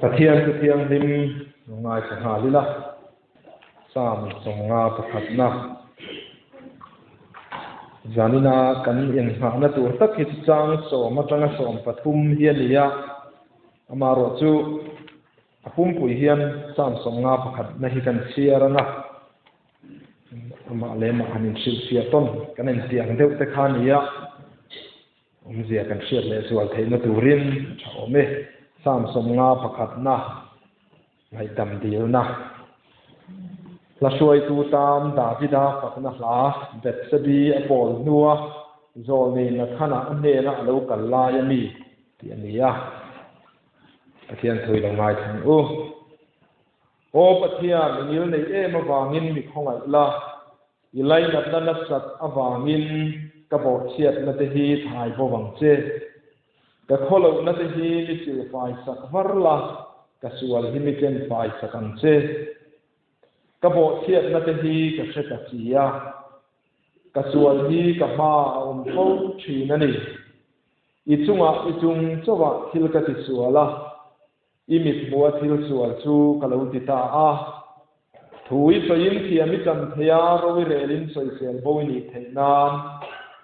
Pathian chu thianghlim lo ngaithla nghal ila, Psalm 51 pakhatna zanina kan innghahna tur tak hi chu chang sawm atanga 13 hi a ni a, amaherawhchu a pumpui hian Psalm 51 pakhatna hi kan chhiar ang a, amah leh amah han inhrilhfiah tawn kan intiang deuh te kha a ni a. Awmzia kan hriat leh zual theihna turin tha awm e. Psalm 51 pakhatna ngaihdam dilna. Hla hruaitu tan Davida fakna hla Bethsebi a pawl hnua Zawlnei Nathana a hnena a lo kal lai a mi tih a ni a. Pathian thu i lo ngaithla ang u. Aw Pathian, i ngil nei em avangin mi khawngaih la. I lainatna nasat avangin ka bawhchhiatna te hi thai bo vang che. Ka khawlohna te hi mi silfai sak var la, ka sual hi mi ken fai sak ang che. Ka bawhchhiatna te hi ka hre ta si a, ka sual hi ka hma a awm fo thin a ni. I chungah i chung chauhah thil ka tisual a, I mithmuha thil sual chu ka lo ti ta a. Thu i sawiin thiam i chan thei a, ro i relin sawisel bo i nih theih nan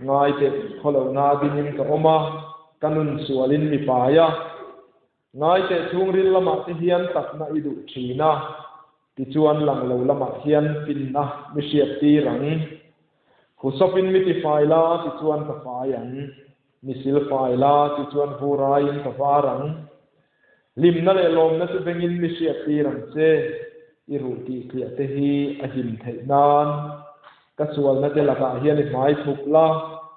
ngai teh khawlohna dingin ka awm a, ka nun sualin mi pai a. Ngai teh chhungril lamah te hian takna i duh thin a, tichuan lang lo lamah hian finna mi hriat tir ang. Husawpin mi ti fai la, tichuan ka fai ang. Mi sil fai la, tichuan vuraiin ka var ang. Hlimna leh lawmna chu bengin mi hriat tir ang che. I ruh tih tliah te hi a him theih nan. Ka sualna te lakah hian i hmai thup la,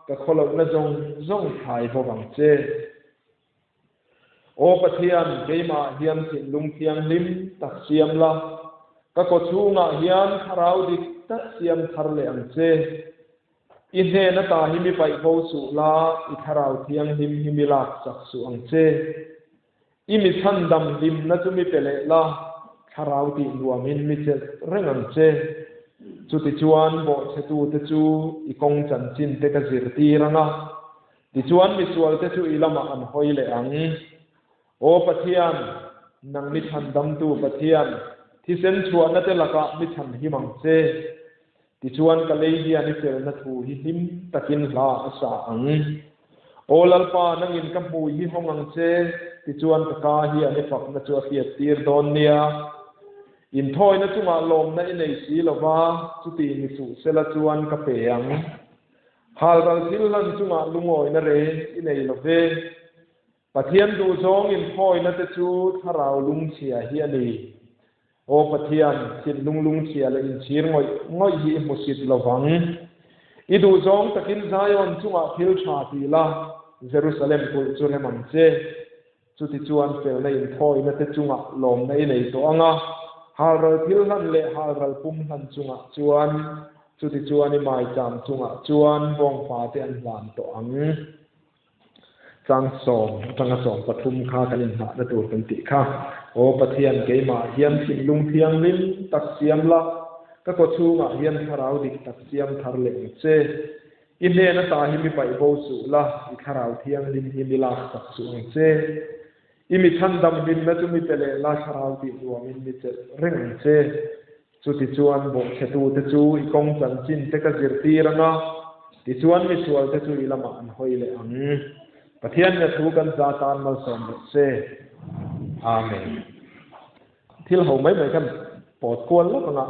ka khawlohna zawng zawng thlai bawk ang che. Aw Pathian, keimah hian thinlung thianghlim tak siam la, ka kawchhungah hian thlarau dik tak siam thar leh ang che. I hnen ata hi mi paih bo suh la, i thlarau thianghlim hi mi lak chak suh ang che. I mi chhandam hlimna chu mi pe leh la, thlarau tih nuamin mi chelh reng ang che. Chutichuan bawhchhetute chu i kawng chanchinte ka zirtir ang a, Tichuan misualte chu i lamah an hawi leh ang. Aw Pathian, nang mi chhandamtu Pathian, thisen chhuahna te lakah mi chhanhim ang che. Tichuan ka lei hian i felna thu hi hlim takin hla a sa ang. Aw Lalpa, nangin ka hmui hi hawng ang che, tichuan ka ka hian i fakna chu a hriattir dawn nia. Inthawina chungah lawmna i nei si lova, chuti ni suh sela chuan ka pe ang. Halral thil hlan chungah lungawina reng i nei lo ve. Pathian duhzawng inthawina te chu thlarau lungchhia hi a ni. Aw Pathian, thinlung lungchhia leh inchhir ngawih ngawih hi i hmusit lo vang. I duhzawng takin Zion chungah thil tha ti la, Jerusalem kulh chu rem ang che. Chutichuan felna inthawina te chungah lawmna i nei tawh ang a, halral thil hlan leh halral pum hlan chungah chuan, chutichuan i maicham chungah chuan bawngpa te an hlan tawh ang. Chang sawm atanga 13 kha kan inhnahna tur kan tih kha. Aw Pathian, keimah hian thinlung thianghlim tak siam la, ka kawchhungah hian thlarau dik tak siam thar leh ang che. I hnen ata hi mi paih bo suh la, i thlarau thianghlim hi mi lak sak suh ang che. I mi chhandam hlimna chu mi pe leh la, thlarau tih nuamin mi chelh reng ang che. Chutichuan bawhchhetute chu i kawng chanchin te ka zirtir ang a, tichuan misualte chu i lamah an hawi leh ang. Pathian nia thu kan za tan malsawm rawh se. Amen. Thil ho mai mai khan pawt kual lawk ang a.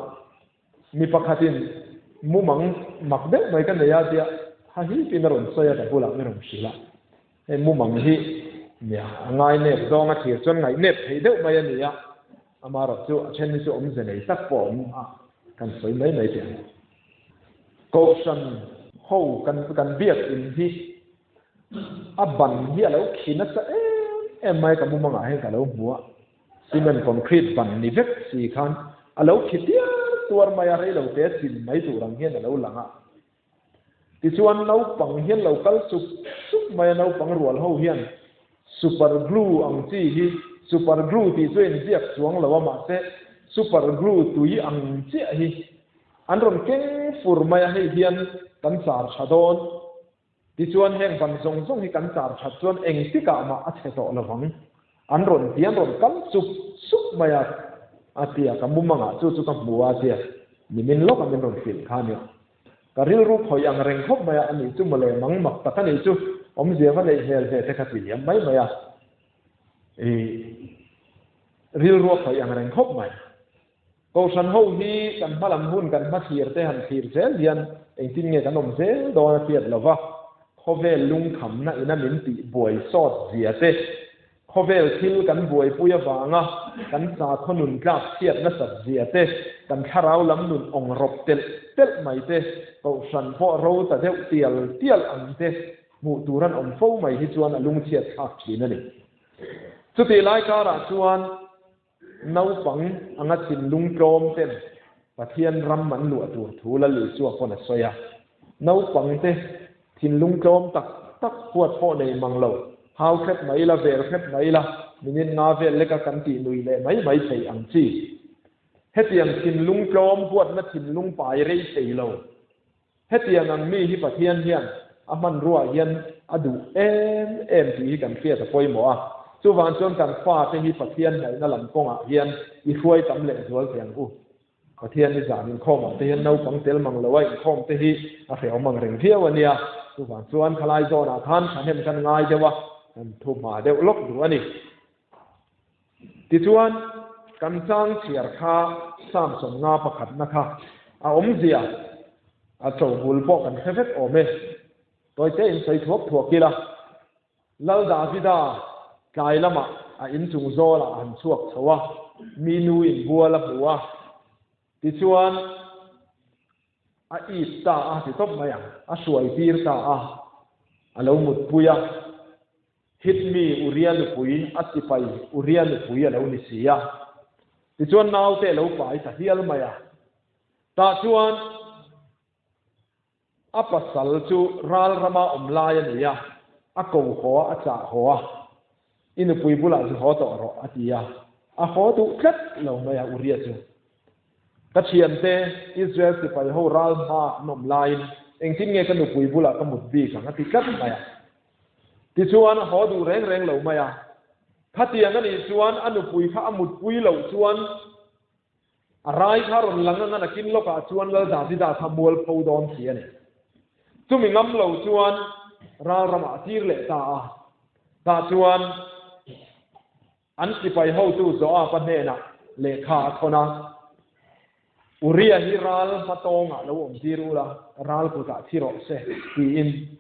Mi pakhatin mumang mak deuh mai ka nei a tia ha hipin a rawn sawi a, ka bulah min rawn hrilh a. Hei mumang hi nia a ngai nep zawng a thlir chuan ngaih nep theih deuh mai a ni a, amaherawh chu a then hi chu awmze nei tak pawh a awm a, kan sawi mai mai teh ang. Kohhran ho kan kan biak in hi a ban hi a lo khi nasa em em mai ka mumangah hian ka lo hmu a. Cement concrete ban ni vek si khan a lo khi tiar tuar mai a, reilo te chim mai tur ang hian a lo lang a. Tichuan naupang hian lo kal sup sup mai a, naupang rual ho hian super glue ang chi hi, super glue tih chu a inziak chuang lo a, mahse super glue tui ang chiah hi an rawn keng fur mai a, hei hian kan char tha dawn. Tichuan heng ban zawng zawng hi kan char that chuan engtikah mah a chhe tawh lovang. An rawn ti, an rawn kal sup sup mai a, a ti a, ka mumangah chu chu ka hmu a, a ti a, nimin lawka min rawn hrilh kha a nia. Ka rilru khawih ang reng khawp mai a, a nih chu mawle mang mak tak a nih chu, awmzia va neih hmel ve te kha ti liam mai mai a, i rilru a khawih ang reng khawp mai. Kohhran ho hi kan hma lam hun kan hma thlir te han thlir zel hian engtin nge kan awm zel dawn a hriat lo va, khawvel lungkhamna ina min tih buai sawt zia te, khawvel thil kan buaipui avanga kan sakhaw nun tlak chhiat nasat zia te, kan thlarau lam nun awng rawp telh telh mai te, kohhran pawh ro ta deuh tial tial ang te hmuh tur an awm fo mai hi chuan a lungchhiat thlak thin a ni. Chutih lai karah chuan Naupang anga thinlung tlawm ten Pathian ram an luah tur thu Lal Isua pawn a sawi a. Naupang te thinlung tlawm tak tak huat pawh nei mang lo, hau hrep mai la, vel hrep mai la, minute nga vel leka kan tih nui leh mai mai thei ang chi. Hetiang thinlung tlawm huatna thinlung pai rei thei lo. Hetiang ang mi hi Pathian hian a hmanruaah hian a duh em em tih hi kan hriat a pawimawh a. Chuvang chuan kan fate hi Pathian hnaihna lam kawngah hian i hruai tam leh zual thei ang u. Pathian i zan inkhawmah te hian naupang tel mang loa inkhawm te hi a hrehawm ang reng viau a nia. Chuvang chuan khalai zawnah khan thahnem kan ngai deuh a, kan thu hma deuh lawk duh a ni. Tichuan, kan chang chhiar kha Samson nga pakhatna kha a awmzia a tobul pawh kan hre vek awm e. Tawite in sawi thuak thuak ila, Lal Davida tlai lamah a inchung zawlah a han chhuak chho a, mi nu in bual a hmu a, tichuan a ip ta a ti tawp mai ang, a hruai tir ta a, a lo mutpui a. Hit mi Uria nupui, a sipai Uria nupui a lo ni si a. Tichuan naute a lo pai ta hial mai a. Tah chuan a pasal chu ral rama awm lai a ni a, a ko haw a, a chah haw a. I nupui bulah zu haw tawh rawh, a ti a. A haw duh tlat lo mai a Uria chu. Ka thiante, Israel sipai ho ral hma an awm laiin engtin nge ka nupui bulah ka mut bik ang a ti tlat mai a. Tichuan a haw duh reng reng lo mai a. Khatiang a nih chuan a nupui kha a mutpui loh chuan a rai kha rawn lang anga nakin lawkah chuan Lal Davida kha mualpho dawn si a ni. Chumi ngam lo chuan ral ramah a tir leh ta a. Tah chuan An sipai hotu Joab-a hnenah lehkha a thawn a, Uria hi ral hmatawngah lo awm tir ula, ral kutah thi rawh se, tiin.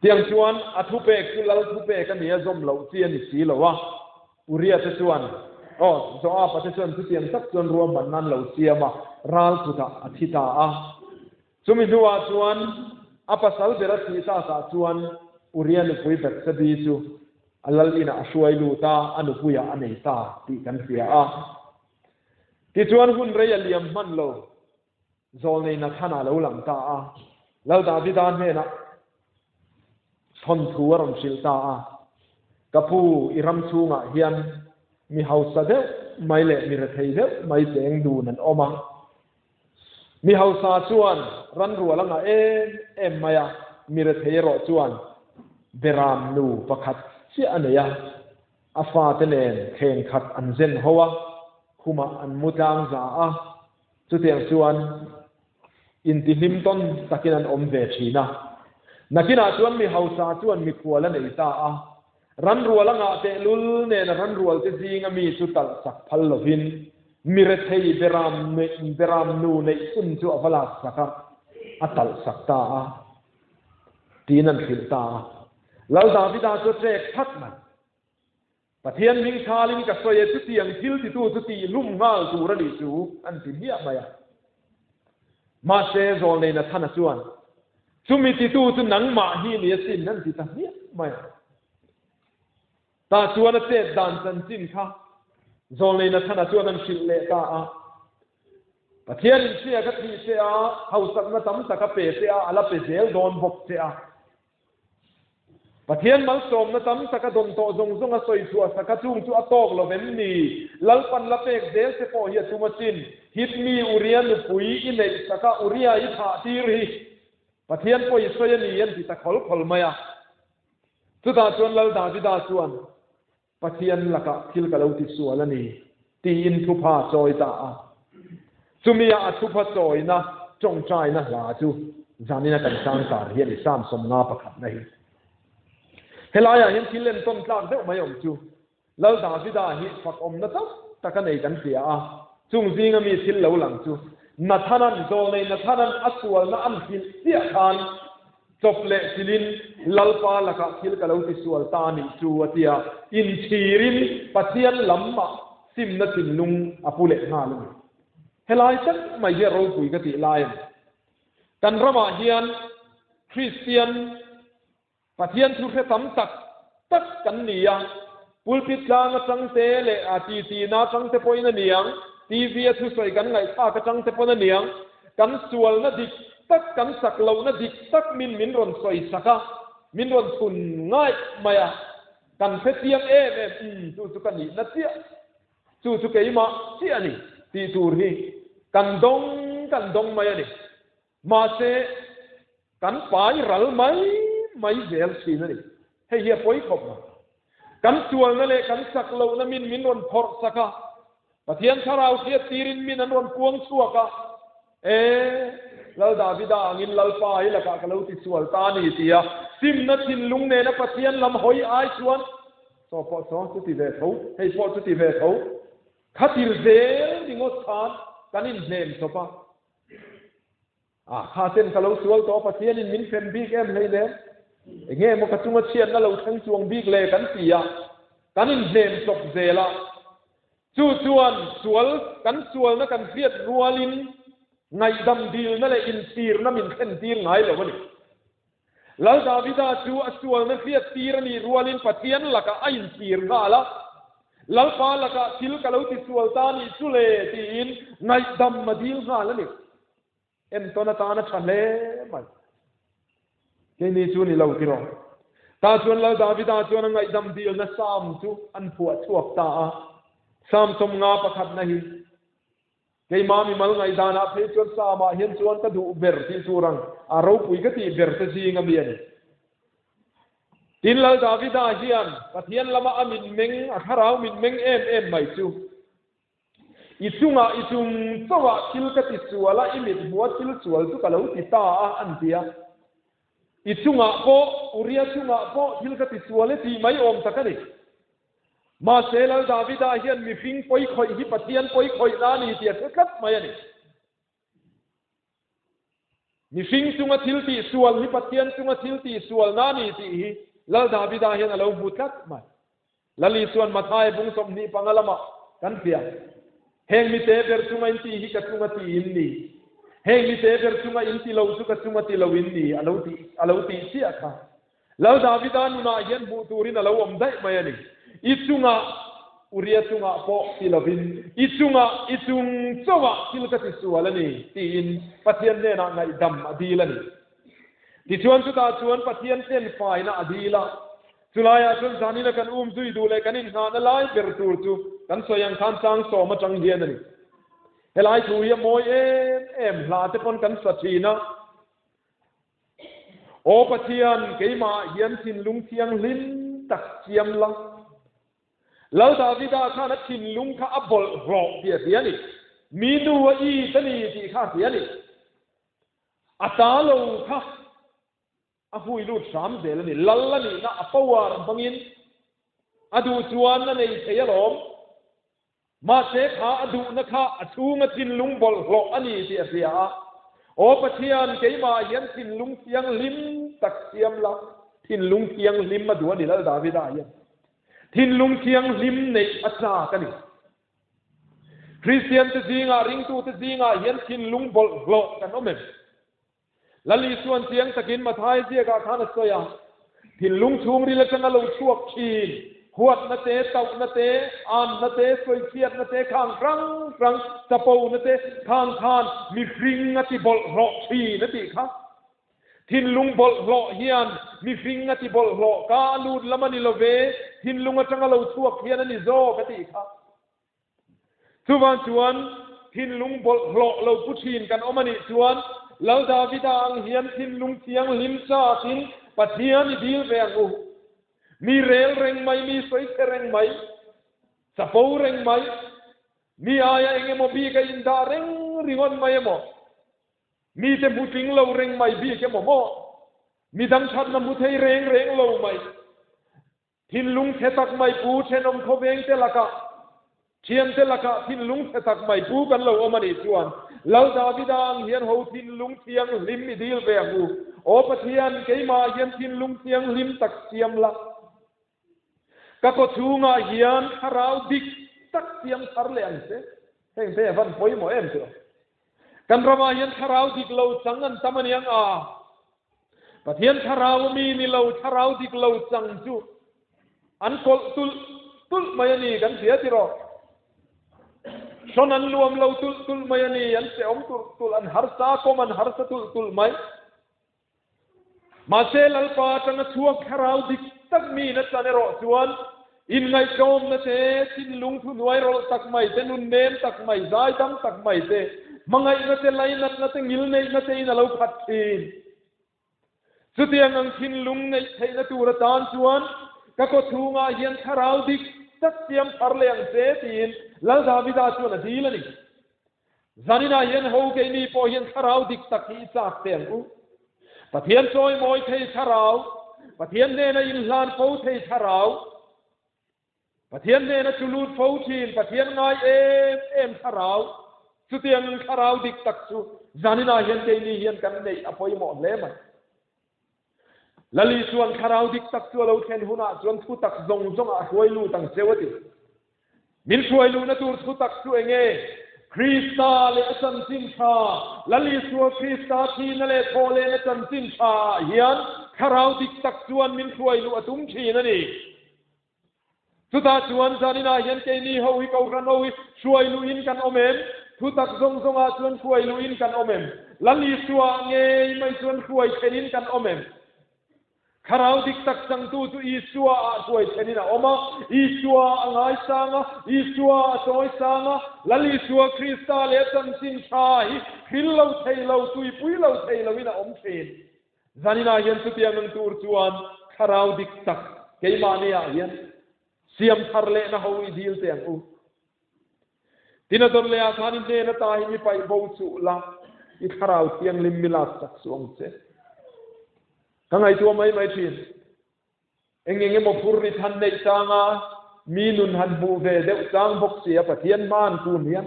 Tiang chuan a thupek chu lal thupek a ni a, zawm loh chi a ni si lo a. Uria te chuan, aw, Joab-a te chuan chutiang tak chuan ruahman nan lo siam a, ral kutah a thi ta a. Chumi hnuah chuan a pasal ber a thih takah chuan Uria nupui Bathsebi chu a lal inah a hruai lut a, a nupuiah a nei ta tih kan hria a. Tichuan hun rei a liam hman lo, Zawlnei Nathana lo lang ta a, Lal Davida hnenah thawnthu a rawn hrilh ta a, Ka pu, i ram chhungah hian mi hausa deuh mai leh mi rethei deuh mai cheng dun an awm a, Mi hausa chuan ranrual a ngah em em mai a, mi rethei erawh chuan beram nu pakhat chiah a nei a, a fate nen thleng khat an zen ho a, khumah an mu tlang za a, chutiang chuan intihlim tawn takin an awm ve thin a. Nakinah chuan mi hausa chuan mikhual a nei ta a, Ranrual a ngah tehlul nen ranrual te zinga mi chu talh sak phal lovin mi rethei beram beram nu neih chhun chu a va lak sak a, a talh sak ta a, tiin an hrilh ta a. Lal Davida chu a ṭek phat mai. Pathian hming thalin ka sawi e, chutiang thil titu chu tihhlum nghal tur a nih chu, an ti hmiah mai a. Mahse, Zawlnei Nathana chuan, Chumi titu chu nangmah hi ni asin, an ti ta hmiah mai a. Tah chuan a chet dan chanchin kha Zawlnei Nathana chuan an hrilh leh ta a. Pathian inhria ka thih che a, hausakna tam tak a pe che a, a la pe zel dawn bawk che a. Pathian malsawmna tam tak a dawn tawh zawng zawng a sawi chhuah sak a, chung chu a tawk lo vem ni? Lalpan la pek zel che pawh hi a tum asin. Hitmi Uria nupui i neih sak a, Uria i thah tir hi Pathian pawh i sawi a ni an ti ta khawl khawl mai a. Chutah chuan Lal Davida chuan. Pathian lakah thil ka lo ti sual a ni, tiin thupha a chawi ta a. Chumia a thupha chawina tawngtaina hla chu zanina kan sang tar hi a ni, Psalm 51 hi. Helaiah hian thil entawn tlak deuh mai awm chu Lal Davida hi fakawmna tam tak a nei kan hria a, chung zinga mi thil lo lang chu Nathanan, zawlnei Nathanan a sualna an hrilh chiah khan chawp leh chilhin Lalpa lakah thil ka lo tisual ta nih chu a ti a, inchhirin Pathian lamah simna thinlung a pu leh nghal a ni. Helai tak mai hi a ropui ka tih lai a ni. Kan ramah hian Kristian Pathian thu hre tam tak tak kan ni a, pulpit tlang atangte leh a titina atangte pawhin a ni ang, TV a thusawi kan ngaihthlak atangte pawn a ni ang, kan sualna dik tak, kan chak lohna dik tak min min rawn sawi sak a, min rawn chhun ngaih mai a, kan hre chiang em em, umm chu chu ka nihna chiah, chu chu keimah chiah a ni tih tur hi kan dawng kan dawng mai a ni. Mahse, kan pai ral mai mai zel thin a ni. Hei hi a pawi khawp mai. Kan sualna leh kan chak lohna min min rawn phawrh sak a, Pathian thlarau hriat tirin min an rawn puang chhuak a, E, Lal Davida angin Lalpa hi lakah ka lo ti sual ta a ni tia simna thinlung nena Pathian lam hawi ai chuan, Saw pawh saw chu ti ve tho, hei pawh chu ti ve tho, khatir zel ringawt khan kan inhnem chawp a. A, kha ten ka lo sual tawh a, Pathianin min hrem bik em hlei le? Enge maw ka chunga chhiatna lo thleng chuang bik le kan ti a, kan inhnem chawp zel a. Chu chuan sual, kan sualna kan hriat rualin ngaihdam dilna leh inchhirna min thlen tir ngai lo a ni. Lal Davida chu a sualna hriat tir a nih rualin Pathian lakah a inchhir nghal a, Lalpa lakah thil ka lo tisual ta nih chu le tiin ngaihdam a dil nghal a ni. Entawn atan a tha hle mai. Keini chu ni lo tiraw? Tah chuan Lal Davida chuan a ngaihdam dilna Psalm chu an phuah chhuak ta a, Psalm 51 hi Keimah mimal ngaihdanah phei chuan Psalm-ah hian chuan ka duh ber tih tur ang a ropui ka tih ber te zing a mi a ni. Tin, Lal Davida hian Pathian lama a mitmeng, a thlarau mitmeng em em mai chu, I chungah i chung chauhah thil ka ti sual a, i mithmuha thil sual chu ka lo ti ta a, an ti a. I chungah pawh, Uria chungah pawh thil ka ti sual e tih mai awm tak a ni. Mahse, Lal Davida hian mihring pawi khawih hi Pathian pawi khawihna a ni tih a hre tlat mai a ni. Mihring chunga thil tih sual hi Pathian chunga thil tih sualna a ni tih hi Lal Davida hian a lo hmu tlat mai. Lal Isuan Mathaia bung 25 lamah kan hria, Heng mite ber chunga in tih hi ka chunga ti in ni, heng mite ber chunga in ti lo chu ka chunga ti lo in ni, a lo tih a lo tih chiah kha. Lal Davida nunah hian hmuh turin a lo awm daih mai a ni. I chungah, Uria chungah pawh ti lovin, i chungah, i chung chauhah thil ka ti sual a ni, tiin Pathian hnenah ngaihdam a dil a ni. Tichuan chutah chuan Pathian tlenfaina a dil a. Chulaiah chuan zanina kan um zui duh leh kan inngahna lai ber tur chu kan sawi ang khan chang sawm atang hian a ni. Helai thu hi a mawi em em, hla te pawn kan sa thin a. Aw Pathian, keimah hian thinlung thianghlim tak siam la. Lal Davida khan a thinlung kha a bawlhhlawh tih a hria a ni. Mi nu a it a ni tih kha a hria a ni. A ta lo kha a hui lut hram zel a ni. Lal a nihna a power hmangin a duh chuan a nei thei alawm. Mahse kha a duhna kha a chhunga thinlung bawlhhlawh a ni tih a hria a, Aw Pathian, keimah hian thinlung thianghlim tak siam la, thinlung thianghlim a duh a ni Lal Davida hian. Thinlung thianghlim neih a chak a ni. Kristiante zingah, ringtute zingah hian thinlung bawlhhlawh kan awm em? Lal Isuan chiang takin Mathai ziakah khan a sawi a, Thinlung chhungril atanga lo chhuak thin, huatna te, tauhna te, anna te, sawichhiatna te, khang hrang hrang, chapona te, khang khan mihring a ti bawlhhlawh thin a tih kha. Thinlung bawlhhlawh hian mihring a ti bawlhhlawh, ka a lut lam a ni lo ve, thinlung atanga lo chhuak hian a ni zawk a tih kha. Chuvang chuan thinlung bawlhhlawh lo pu thin kan awm a nih chuan Lal Davida ang hian thinlung thianghlim chakin Pathian i dil ve ang u. Mi rel reng mai, mi sawi chhe reng mai, chapo reng mai, mi aia eng emaw bik a indah reng ringawt mai emaw, mite hmu tling lo reng mai bik emaw maw, midang thatna hmu thei reng reng lo mai, Thinlung chhe tak mai pu thenawm khawvengte lakah, thiante lakah thinlung chhe tak mai pu kan lo awm a nih chuan Lal Davida ang hian ho thinlung thianghlim i dil ve ang u. Aw Pathian, keimah hian thinlung thianghlim tak siam la. Ka kawchhungah hian thlarau dik tak siam thar leh ang che. Heng te a van pawimawh em tiraw? Kan ramah hian thlarau dik lo chang an tam a niang a. Pathian thlarau mi ni lo thlarau dik lo chang chu an kawlh tulh tulh mai a ni kan hria tiraw? Hrawn an luam lo tulh tulh mai a ni, an hrehawm tulh tulh, an harsa kawm an harsa tulh tulh mai. Mahse Lalpa atanga chhuak thlarau dik tak mi in a chan erawh chuan inngaihtlawmna te, thinlung thuhnuai rawlh tak mai te, nunnem tak mai, zaidam tak mai te, hmangaihna te, lainatna te, ngilneihna te in a lo khat thin. Chutiang ang thinlung neih theihna tur atan chuan ka kawchhungah hian thlarau dik tak siam thar leh ang che tiin Lal Davida chuan a dil a ni. Zaninah hian ho keini pawh hian thlarau dik tak hi i chak teh ang u. Pathian chawimawi thei thlarau, Pathian hnena inhlan fo thei thlarau, Pathian hnena chu lut fo thin, Pathian ngai em em thlarau, chutiang thlarau dik tak chu zaninah hian keini hian kan neih a pawimawh hle mai. Lali chuan thlarau dik tak chu a lo thlen hunah chuan thu tak zawng zawngah a hruai lut ang cheu a ti. Min hruai luhna tur thu tak chu eng nge? Krista leh a chanchin tha, Lal Isua Krista thihna leh thawhlehna chanchin tha ah hian thlarau dik tak chuan min hruai luh a tum thin a ni. Chutah chuan zaninah hian keini ho hi Kohhran ho hi hruai luhin kan awm em? Thutak zawng zawngah chuan hruai luhin kan awm em? Lal Isua ngei mai chuan hruai thenin kan awm em? Thlarau dik tak changtu chu Isua ah hruai thenin a awm a, Isua a ngaisang a, Isua a chawisang a, Lal Isua Krista leh a chanchin tha hi hril lo thei lo, tuipui lo thei loin a awm thin. Zaninah hian chutiang ang tur chuan thlarau dik tak keimahniah hian siam thar lehna ho i dil teh ang u. Tin a dawt lehah khan i hnen ata hi mi paih bo chuh la, i thlarau thianghlim mi lak sak suh ang che. Ka ngaihtuah mai mai thin. Eng eng emaw phur rit han neih changa mi nun han hmuh ve deuh chang bawk si a Pathian hma an kun hian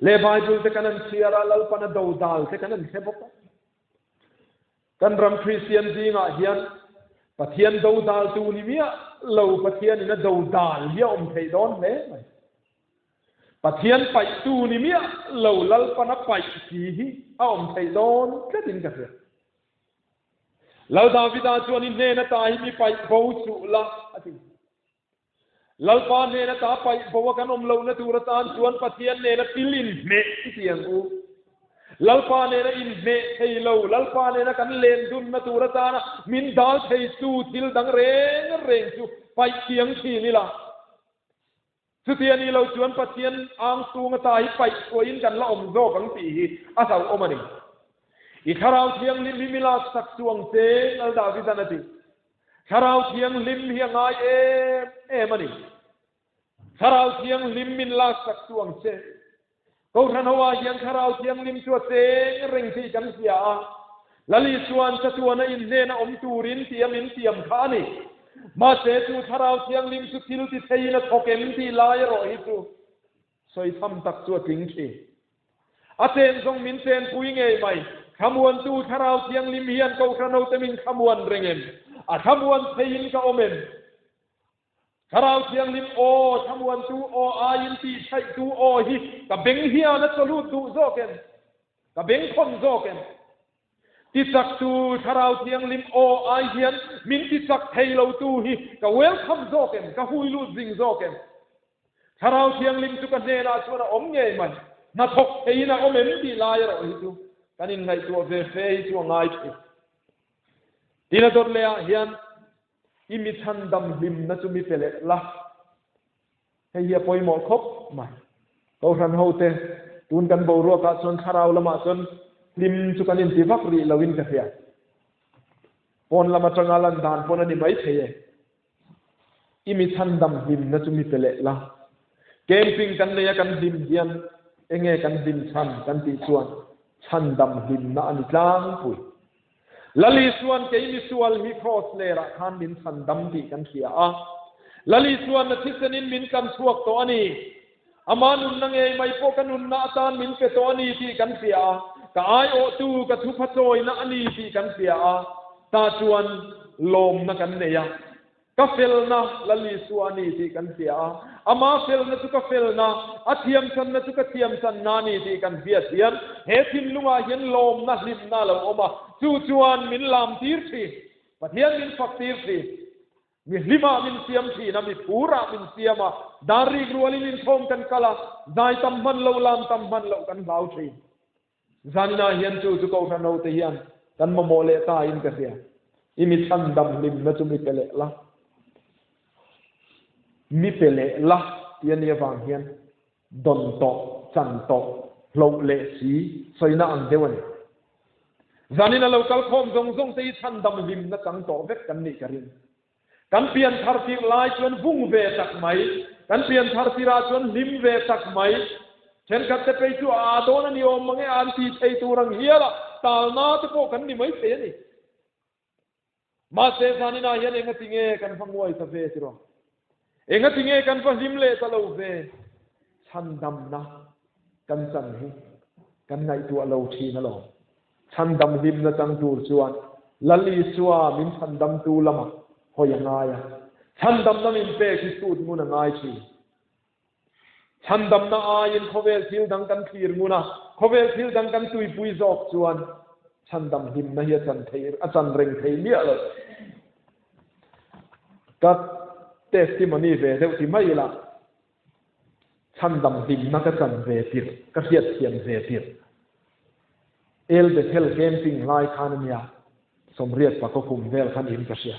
leh Bible te kan an chhiar a, Lalpan a dodal te kan an hre bawk a. Kan ram Kristian zingah hian Pathian dodaltu ni miah lo Pathianin a dodal hi a awm theih dawn hle mai. Pathian paihtu ni miah lo Lalpan a paih si hi a awm theih dawn tlatin ka hria. Lal Davida chuan i hnen ata hi mi paih bo suh la, a ti. Lalpa hnen ata paih bo a kan awm lohna tur atan chuan Pathian nena thil inhmeh i ti ang u. Lalpa nena inhmeh thei lo, Lalpa nena kan len dunna tur atana min dal thei tu thil dang reng reng chu paih thiang thin ila. Chuti a nih loh chuan Pathian ang chhung ata hi paih chhuahin kan la awm zawk ang tih hi a hlauhawm a ni. I Thlarau Thianghlim hi mi laksak chu ang che, Lal Davidan a ti. Thlarau Thianghlim hi a ngai em em a ni. Thlarau Thianghlim min laksak chu ang che. Kohhran ho ah hian Thlarau Thianghlim chu a cheng reng tih kan hria a, Lal Isua'n chatuana inhnena awm turin tia min tiam kha a ni. Mahse chu Thlarau Thianghlim chu thil ti theiin a thawk em tih lai erawh hi chu sawi tham tak chu a tling thin. A chen zawng min chenpui ngei mai. Thlamuantu Thlarau Thianghlim hian Kohhran hote min thlamuan reng em? A thlamuan theiin ka awm em? Thlarau Thianghlim aw, thlamuantu aw aiin tihchhaihtu aw hi ka beng hian a chawlut duh zawk em? Ka beng khawn zawk em? Tichaktu Thlarau Thianghlim aw ai hian min tichak thei lotu hi ka welcome zawk em? Ka hui lut zing zawk em? Thlarau Thianghlim chu ka hnenah chuan a awm ngei mai, hnathawk theiin a awm em tih lai erawh hi chu kan inngaihtuah ve fe hi chu a ngai thei. Tin a dawt lehah hian I mi chhandam hlimna chu mi pe leh la. Hei hi a pawimawh khawp mai. Kohhran hote, tun kan boruakah chuan thlarau lamah chuan hlim chu kan inti vak rih loin ka hria. Pawn lam atanga lan dan pawn a ni mai thei e. I mi chhandam hlimna chu mi pe leh la. Camping kan nei a kan hlim hian enge kan hlim chhan kan tih chuan chhandam hlimna a ni tlangpui. Lali chuan kei misual hi Kraws lerah khan min chhandam tih kan hria a. Lali chuan na thisenin min tlan chhuak tawh a ni. Ama nunna ngei mai pawh ka nunna atan min pe tawh a ni tih kan hria a, ka aiawhtu ka thupha chawina a ni tih kan hria a, tah chuan lawmna kan nei a. Ka felna Lal Isua a ni tih kan hria a, ama felna chu ka felna, a thiamchanna chu ka thiamchanna a ni tih kan hriat hian he thinlungah hian lawmna hlimna a lo awm a, chu chuan min lamtir thin, Pathian min faktir thin. Mi hlimah min siam thin a, mi phurah min siam a, dar rik rualin inkhawm kan kal a, zai tam hman loh, lam tam hman loh kan hlau thin. Zaninah hian chu chu Kohhran hote hian kan mamawh leh ta in ka hria. I mi chhandam hlimna chu mi pe leh la. Mi pe leh la tih a nih avang hian dawn tawh, chan tawh, hloh leh si sawina ang deuh a ni. Zanin a lo kal khawm zawng zawng te hi chhandam hlimna chang tawh vek kan nih ka ring. Kan pian thar tirh lai chuan vung ve tak mai, kan pian thar tirh ah chuan hlim ve tak mai. Thenkhat te phei chu a aa dawn a ni awm mange a an ti thei tur ang hial a, talna te pawh kan ni mai thei a ni. Mahse zaninah hian engati nge kan va nguai ta ve tiraw? Engati nge kan va hlim leh ta lo ve? Chhandamna kan chan hi kan ngaihtuah lo thin alawm. Chhandam hlimna chang tur chuan Lal Isua min chhandamtu lamah hawi a ngai a, chhandamna min pek hi sut ngun a ngai thin. Chhandamna aiin khawvel thil dang kan thlir ngun a, khawvel thil dang kan tuipui zawk chuan chhandam hlimna hi a chan thei, a chan reng thei miah lo. Ka testimony ve deuh ti mai ila, chhandam hlimna ka chan ve tirh, ka hriatthiam ve tirh. El Bethel camping lai khan ania, Sawmriat pakaw kum vel khan in ka hria.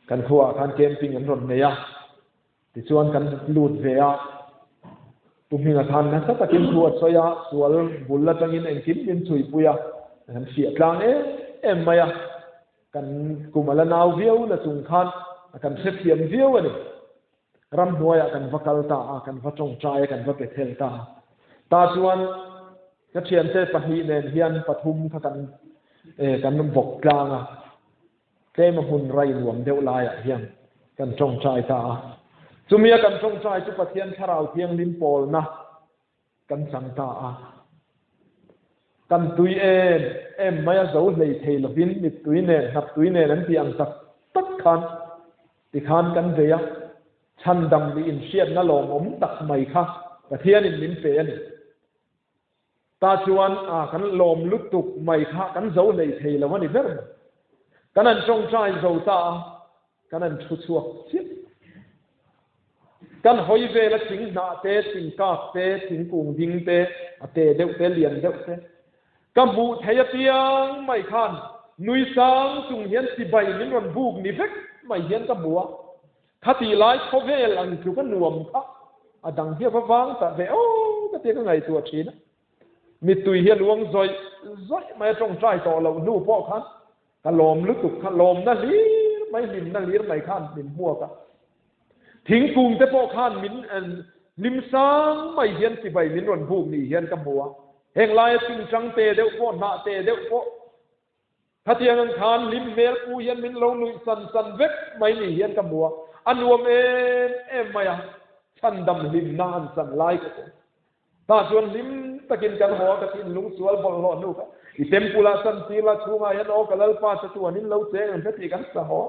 Kan khuaah khan camping an rawn nei a. Tichuan kan lut ve a, Pu Hminga khan nasa takin thu a sawi a, sual bul atangin engkim min chhuipui a, kan fiah tlang em em mai a, kan kum a la nau viau na chung khan kan hrethiam viau a ni. Ramhnuaiah kan va kal ta a, kan va tawngtai a, kan va pe thel ta a. Tah chuan ka thiante pahnih nen hian pathum kha kan kan vawk tlang a. Tlema hmun rai nuam deuh laiah hian kan tawngtai ta a. Chumia kan tawngtai chu Pathian Thlarau Thianghlim pawlna kan chang ta a. Kan tui em em mai a zo hlei thei lovin mittui nen, hnaptui nen an tih ang tak tak khan tikhan kan vei a. Chhandam nih inhriatna lawmawm tak mai kha Pathianin min pe a ni. Ta chuan a kan lawm lutuk mai kha kan zo hlei thei lo a ni ber mai. Kan an tawngtai zo ta a, kan an thu chhuak chiah. Kan hawi vela thing hnah te, thing kak te, thingkung ding te, a te deuh te, lian deuh te. Ka hmuh thei apiang mai khan nui sang chung hian chibai min rawn buk ni vek mai hian ka hmu a. Khatih lai khawvel ang tluk a nuam kha a dang hi a va vang ta ve aw ka tia ka ngaihtuah thin a. Mittui hi a luang zawih zawih mai a tawngtai tawh loh hnu pawh khan ka lawm lutuk kha lawmna hlir mai hlimna hlir mai khan min hmuak a. Thingkung te pawh khan min hlim sang mai hian chibai min rawn buk ni hian ka hmu a. Heng laia thingtang te deuh pawh hnah te deuh pawh Khatiang ang khan hlim hmel pu hian min lo nuih san san vek mai ni hian ka hmu a, a nuam em em mai a, chhandam hlimna an chan lai ka chuan. Tah chuan hlim takin kan haw a, ka thinlung sual bawlhhlawh hnu kha i temple ah chan tir la, chhungah hian aw ka Lalpa chatuan in lo cheng ang che tih kan sa haw,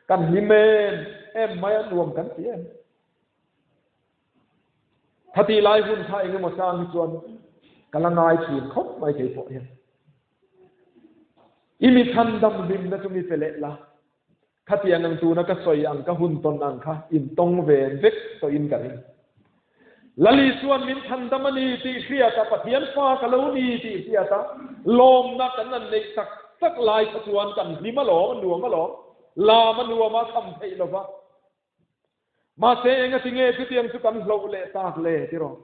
kan hlim em em mai a, nuam kan ti em. Khatih lai hun kha engemaw chang hi chuan ka la ngai thin khawp mai kei pawh hian. I mi chhandam hlimna chu mi pe leh la, khatiang ang tuna ka sawi ang ka hun tawn ang kha intawng ve vek tawhin ka ring. Lali chuan min chhandam a ni tih hriata Pathian fa ka lo ni tih hriata lawmna kan han neih tak tak lai kha chuan kan hlim alawm, a nuam alawm, lam a nuam a, kham theih lova. Mahse, engati nge chutiang chu kan hloh leh tak le tiraw?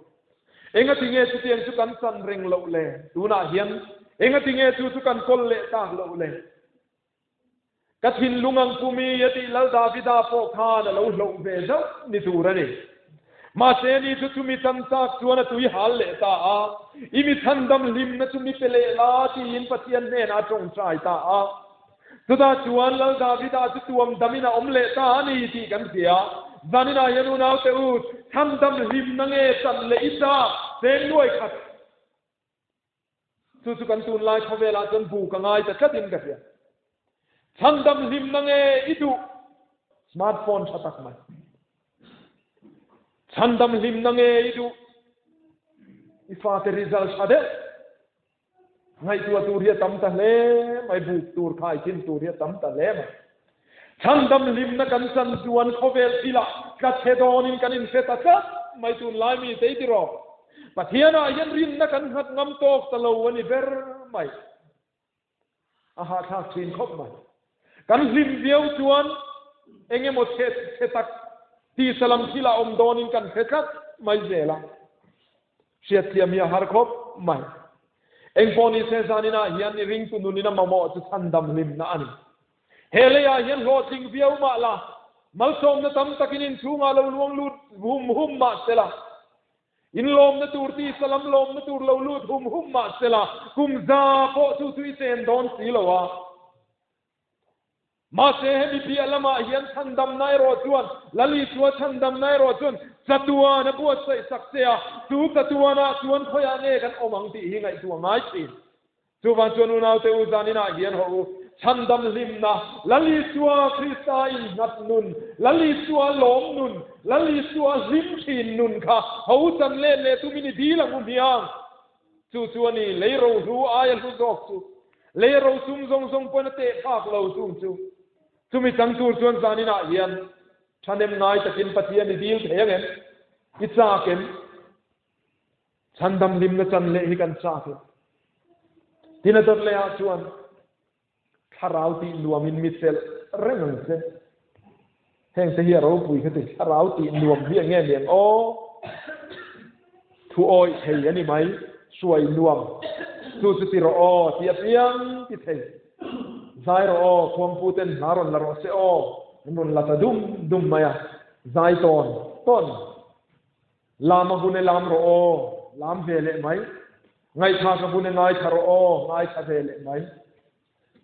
Engati nge chutiang chu kan chan reng loh le? Tunah hian engati nge chu chu kan kawl leh tak loh le? Ka thinlung ang pumi a tih Lal Davida pawh khan a lo hloh ve zauh ni tur a ni. Mahse ni chu chumi chan chak chuan a tui hal leh ta a, I mi chhandam hlimna chu mi pe leh la tiin Pathian hnenah a tawngtai ta a. Chutah chuan Lal Davida chu tuam damin a awm leh ta a ni tih kan hria. Zaninah hian unaute u, chhandam hlimna nge chan leh i chak cheng nuai khat? Chu chu kan tunlai khawvelah chuan bu ka ngai ta tlatin ka hria. Chhandam hlimna nge i duh? Smartphone tha tak mai. Chhandam hlimna nge i duh? I fate result tha deuh. Ngaihtuah tur hi a tam ta hle mai, buk tur khai thin tur hi a tam ta hle mai. Chhandam hlimna kan chan chuan khawvel thilah tla chhe dawnin kan inhre ta tlat mai tunlai mi te ti rawh. Pathianah hian rinna kan nghat ngam tawk ta lo a ni ber mai. A hahthlak thin khawp mai. Kan hlim viau chuan eng emaw chhe chhe tak tisa lam thilah awm dawnin kan hre tlat mai zel a. Hriatthiam hi a har khawp mai. Engpawh ni se zaninah hian i ringtu nunin a mamawh chu chhandam hlimna a ni. He leiah hian hlawhtling viau mah la, malsawmna tam takin inchhungah lo luang lut hum hum mah se la, inlawmna tur tisa lam lawmna tur lo lut hum hum mah se la, kum za pawh chu chu i chen dawn si lo a. Mahse hemi piah lamah hian chhandamna erawh chuan, Lal Isua chhandamna erawh chuan chatuan a buatsaih sak che a, chu chatuanah chuan khawiah nge kan awm ang tih hi ngaihtuah ngai thin. Chuvang chuan unaute u zaninah hian hawh u, chhandam hlimna, Lal Isua Krista innghat nun, Lal Isua lawm nun, Lal Isua hlim thin nun kha ho chan let leh tumin i dil ang u hmiang. Chu chu a ni, lei rohlu aia hlu zawk chu. Lei ro sum zawng zawng pawn a teh phak lo chung chu. Chumi chang tur chuan zaninah hian thahnem ngai takin Pathian i dil thei ang em? I chak em? Chhandam hlimna chan leh hi kan chak em? Tin a dawt lehah chuan Thlarau tih nuamin mi chelh reng ang che. Heng te hi a ropui kha ti, thlarau tih nuam hi enge ni ang aw? Thu awih thei a ni mai, hruai nuam. Chu chu ti rawh aw ti apiang ti thei. Zai rawh aw, khuangpu ten hla rawn la rawh se aw, an rawn la ta dum dum mai a, zai tawn tawn. Lam a hun e lam rawh aw, lam ve leh mai. Ngaithla ka hun e ngaithla rawh aw, ngaithla ve leh mai.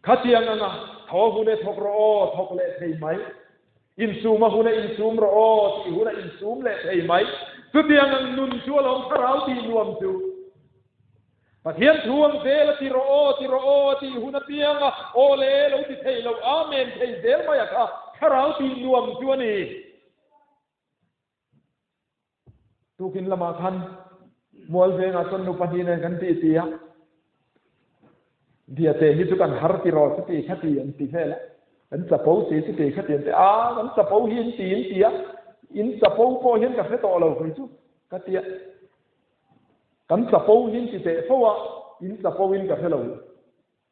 Khatiang anga thaw hun e thawk rawh aw, thawk leh thei mai. Insum a hun e insum rawh aw, tih hun a insum leh thei mai. Chutiang ang nun chu alawm thlarau tih nuam chu. Pathian thu ang zel a ti rawh aw, ti rawh aw a tih hun apianga aw le lo ti thei lo, Amen thei zel mai a kha thlarau tih nuam chu a ni. Tukin lamah khan Mualvengah chuan nu pahnih nen kan ti ti a, Biate hi chu kan har ti rawh chuti khati an ti vel a, kan chapo si chuti khati an ti a, kan chapo hi in ti in ti a, in chapo pawh hian ka hre tawh lo kei chu ka ti a, kan chapo hi in ti teh fo a, in chapo in ka hre lo.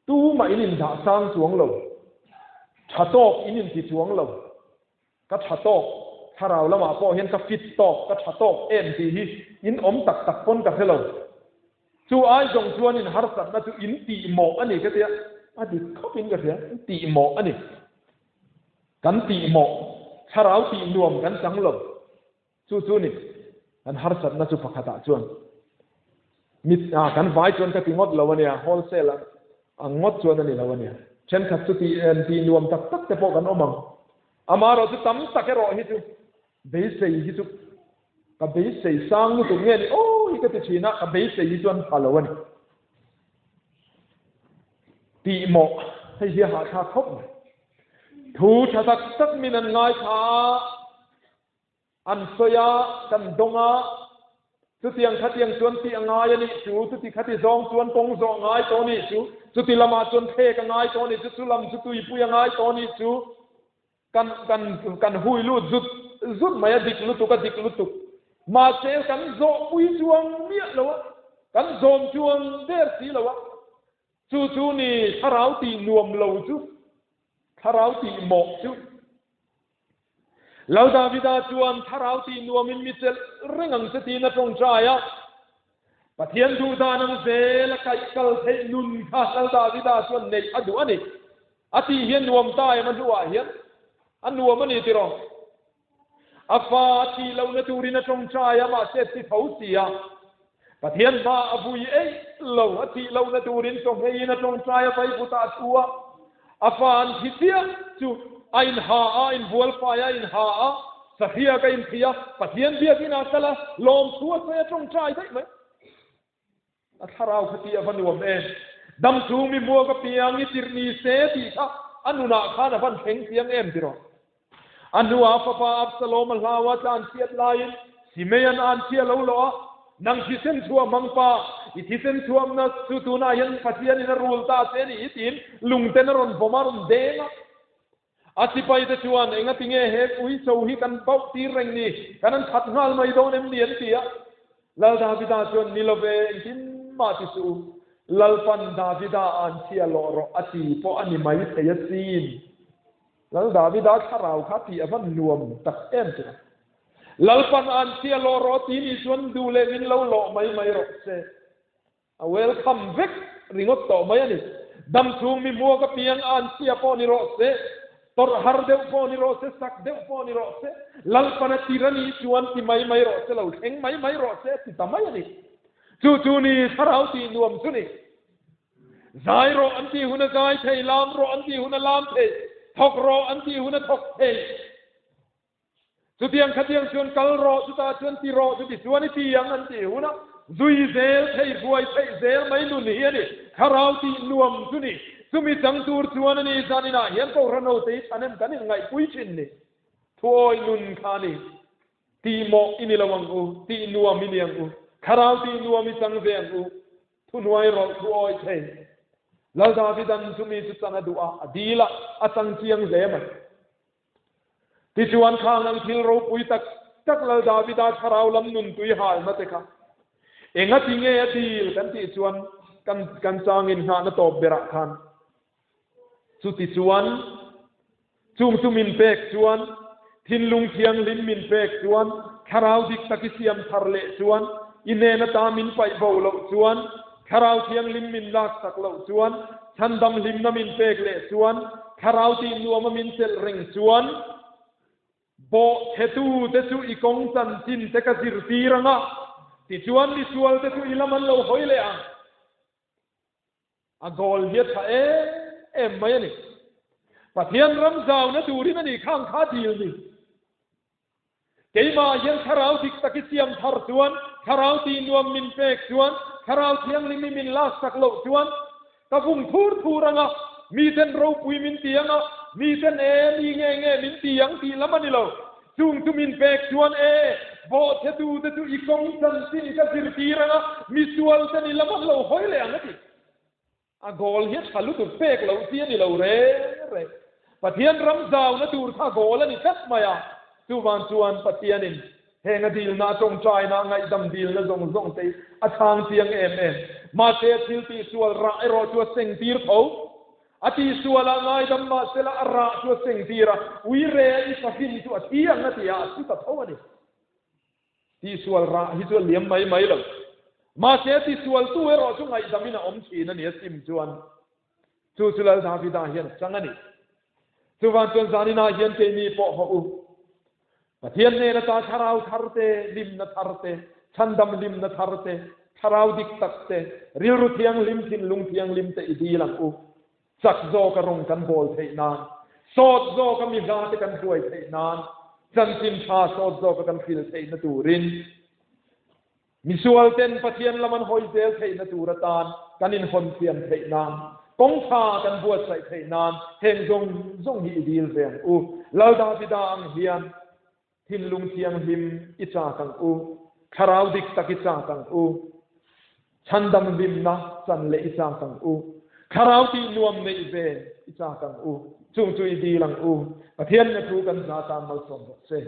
Tumah in indah sang chuang lo, tha tawk in inti chuang lo. Ka tha tawk, thlarau lamah pawh hian ka fit tawk, ka tha tawk em tih hi in awm tak tak pawn ka hre lo. Chu ai zawng chuan in harsatna chu in tih mawh a ni ka tia, a dik khawp in ka hria, in tih mawh a ni. Kan tih mawh, thlarau tih nuam kan chang lo. Chu chu ni, kan harsatna chu pakhatah chuan mit ah kan vai chuan ka ti ngawt lo a nia, wholesale ang ngawt chuan a ni lo a nia. Thenkhat chu tih en tih nuam tak tak te pawh kan awm ang. Amaherawh chu tam tak erawh hi chu beisei hi chu ka beisei sang lutuk nge ni aw hi ka ti thin a, ka beisei hi chuan pha lo a ni. Tih mawh hei hi a hahthlak khawp mai. Thu tha tak tak min an ngaithla a. An sawi a, kan dawng a, chutiang khatiang chuan tih a ngai a nih chu, chuti khati zawng chuan kawng zawh a ngai tawh a nih chu, chuti lamah chuan thlek a ngai tawh a nih chu, chu lam chu tuipui a ngai tawh a nih chu, kan kan kan hui lut zut zut mai a, dik lutuk a dik lutuk. Mahse kan zawhpui chuang miah lo a, kan zawm chuang der si lo a, chu chu ni thlarau tih nuam lo chu, thlarau tih mawh chu. Lal Davida chuan thlarau tih nuamin mi chelh reng ang che tiin a tawngtai a. Pathian duhdan ang zel a kaih kal theih nun kha Lal Davida chuan neih a duh a ni. A tih hian nuam ta em a hnuah hian a nuam a ni tiraw? A fa a thih lohna turin a tawngtai a, mahse a thi tho si a. Pathian hma a vui eih lo, a thih lohna turin chawhmeiin a tawngtai a, vaivutah a thu a. A fa an thi chiah chu a inha a, a inbualfai a, a inha a, sahriak a inthih a, Pathian biakin a kal a, lawmthu a sawi a tawngtai daih mai. A thlarau kha tih a va nuam em! Dam chung mi hmuak apiang i tirh ni se tih kha a nunah khan a van thleng chiang em tiraw? A hnuah a fapa Absalom a hlau a tlan chhiat laiin Simeian a an chhia lo lawh a, Nang thisen chhuah hmang pa, i thisen chhuahna chu tunah hian Pathianin a rul ta che a nih hi tiin lungten a rawn vawm a, a rawn deng a. A sipaite chuan, Engati nge he uicho hi kan bauh tir reng ni? Kan an that nghal mai dawn em ni? an ti a. Lal Davida chuan, Ni love, engtin mah ti suh u. Lalpan Davida an chhia lawh rawh a ti pawh a ni mai thei asin. Lal Davida thlarau kha tih a van nuam tak em chu. Lalpan an chhia lawh rawh a ti ni chuan duh leh min lo lawh mai mai rawh se. A welcome vek ringawt tawh mai a ni. Dam chhung mi hmuak apiang a an chhia pawh ni rawh se, tawrh har deuh pawh ni rawh se, sak deuh pawh ni rawh se, Lalpan a tir a nih chuan ti mai mai rawh se, lo thleng mai mai rawh se a ti ta mai a ni. Chu chu ni thlarau tih nuam chu ni. Zai rawh an tih hun a zai thei, lam rawh an tih hun a lam thei, thawk rawh an tih hun a thawk thei. Chutiang khatiang chuan kal rawh, chutah chuan ti rawh, chuti chuan i ti ang an tih hunah zui zel thei, buai theih zel mai nun hi a ni. Thlarau tih nuam chu ni. Chumi chang tur chuan a ni, zaninah hian Kohhran hote hi thahnem kan inngaihpui thin ni. Thuawi nun kha a ni. Tih mawh i ni lo ang u, tih nuam i ni ang u, Thlarau tih nuam i chang ve ang u. Thuhnuai rawlh thu awi thei. Lal Davidan chumi chu chan a duh a, a dil a, a chang chiang hle mai. Tichuan khang ang thil ropui tak tak Lal Davida thlarau lam nun tui halna te kha enga ti nge a dil kan tih chuan kan kan changin nghahna tawp berah khan chuti chuan chung chu min pek chuan thinlung thianghlim min pek chuan thlarau dik tak i siam thar leh chuan i hnen ata min paih bo loh chuan Thlarau Thianghlim min laksak loh chuan, chhandam hlimna min pek leh chuan, Thlarau tih nuama min chelh reng chuan, bawhchhetute chu i kawng chanchin te ka zirtir ang a, tichuan misualte chu i lam an lo hawi leh ang. A goal hi a tha em em mai a ni. Pathian ram zauna turin a ni khang kha dil ni. Keimah hian thlarau dik tak i siam thar chuan, thlarau tih nuam min pek chuan, thlarau thianghlim i min laksak loh chuan, ka vung thur thur ang a, miten ropui min ti ang a, miten e, mi nge nge min ti ang tih lam a ni lo. Chung chu min pek chuan e, bawhchhetute chu i kawng chanchin ka zirtir ang a, misualte ni lam an lo hawi leh ang a ti. A goal hi a tha lutuk pek loh chi a ni lo reng reng. Pathian ram zauna tur kha goal a ni tlat mai a. Chuvang chuan Pathianin heng a dilna, a tawngtaina, a ngaihdam dilna zawng zawng te hi a chhang chiang em em. Mahse a thil tihsual rah erawh chu a seng tir tho. A tihsualah ngaidam mahsela a rah chu a seng tir a, ui re a i fahrin chu a thi ang a ti a, a thi ta tho a ni. Tihsual rah hi chu a liam mai mai lo. Mahse, tisualtu erawh chu ngaihdamin a awm thin a ni a sim chuan. Chu chu Lal Davida hian a chang a ni. Chuvang chuan zaninah hian keini pawh haw u. Pathian hnen ata thlarau thar te, hlimna thar te, chhandam hlimna thar te, thlarau dik tak te, rilru thianghlim, thinlung thianghlim te i dil ang u. Chak zawka rawng kan bawl theih nan, sawt zawka mi hla te kan hruai theih nan, chanchin tha sawt zawka kan hril theihna turin, misual ten Pathian lam an hawi zel theihna tur atan kan inhawn thiam theih nan, kawng tha kan buatsaih theih nan heng zawng zawng hi i dil ve ang u. Lal Davida ang hian Thinlung thianghlim i chak ang u, thlarau dik tak i chak ang u, chhandam hlimna chan leh i chak ang u, thlarau tih nuam neih ve i chak ang u, chung chu i dil ang u, Pathian na thu kan za tan malsawm rawh se.